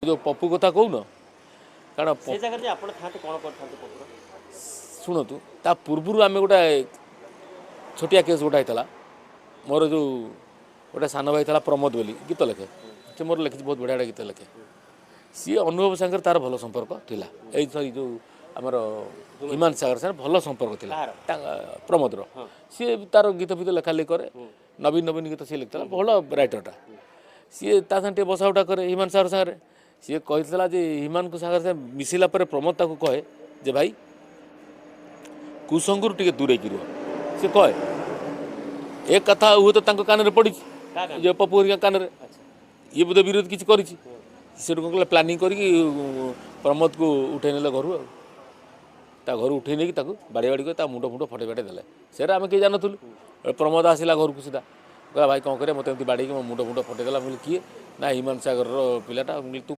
ଯେଉଁ ପପୁ କଥା କହୁନ, କାରଣ ସେ ଜାଗାରେ ଯେ ଆପଣ ଥାନ୍ତେ କ'ଣ କରିଥାନ୍ତେ ପପୁର? ଶୁଣନ୍ତୁ, ତା ପୂର୍ବରୁ ଆମେ ଗୋଟେ ଛୋଟିଆ କେସ୍ ଗୋଟେ ହେଇଥିଲା। ମୋର ଯେଉଁ ଗୋଟେ ସାନ ଭାଇ ଥିଲା ପ୍ରମୋଦ ବୋଲି, ଗୀତ ଲେଖେ ସେ, ମୋର ଲେଖିଛି, ବହୁତ ବଢ଼ିଆ ବଢ଼ିଆ ଗୀତ ଲେଖେ। ସିଏ ଅନୁଭବ ସାଙ୍ଗରେ ତାର ଭଲ ସମ୍ପର୍କ ଥିଲା, ଏଇ ସରି, ଯେଉଁ ଆମର ହିମାନ ସାଗର ସାଙ୍ଗରେ ଭଲ ସମ୍ପର୍କ ଥିଲା ପ୍ରମୋଦର। ସିଏ ତାର ଗୀତ ଫିତ ଲେଖା ଲେଖି କରେ, ନବୀନ ନବୀନ ଗୀତ ସିଏ ଲେଖିଥିଲା, ଭଲ ରାଇଟରଟା। ସିଏ ତା ସାଙ୍ଗେ ଟିକେ ବସା ଉଠା କରେ ହିମାନ ସାଗର ସାଙ୍ଗରେ। ସିଏ କହିଥିଲା ଯେ ହିମାନଙ୍କ ସାଙ୍ଗରେ ସେ ମିଶିଲା ପରେ ପ୍ରମୋଦ ତାକୁ କହେ ଯେ ଭାଇ, କୁସଙ୍ଗରୁ ଟିକେ ଦୂରେଇକି ରୁହ। ସେ କହେ ଏ କଥା ହୁଏତ ତାଙ୍କ କାନରେ ପଡ଼ିଛି, ଯେ ପପୁ ହେରିକା କାନରେ, ଇଏ ବୋଧେ ବିରୋଧ କିଛି କରିଛି। ସେଠୁ କ'ଣ କଲେ, ପ୍ଲାନିଂ କରିକି ପ୍ରମୋଦକୁ ଉଠେଇ ନେଲେ ଘରୁ, ଆଉ ତା ଘରୁ ଉଠେଇ ନେଇକି ତାକୁ ବାଡ଼ି ବାଡ଼ି କରି ତା ମୁଣ୍ଡ ଫୁଣ୍ଡ ଫଟେଇ ଫାଟେଇ ଦେଲେ। ସେଇଟା ଆମେ କେହି ଜାଣିନଥିଲୁ। ପ୍ରମୋଦ ଆସିଲା ଘରକୁ ସିଧା, କହିଲା ଭାଇ, କ'ଣ କରିବା? ମୋତେ ଏମିତି ବାଡ଼େଇକି ମୋ ମୁଣ୍ଡ ଫୁଣ୍ଡ ଫଟେଇ ଦେଲା। ମୁଁ କହିଲି କିଏ? ନା, ହିମାନ ସାଗରର ପିଲାଟା। ମୁଁ କହିଲି ତୁ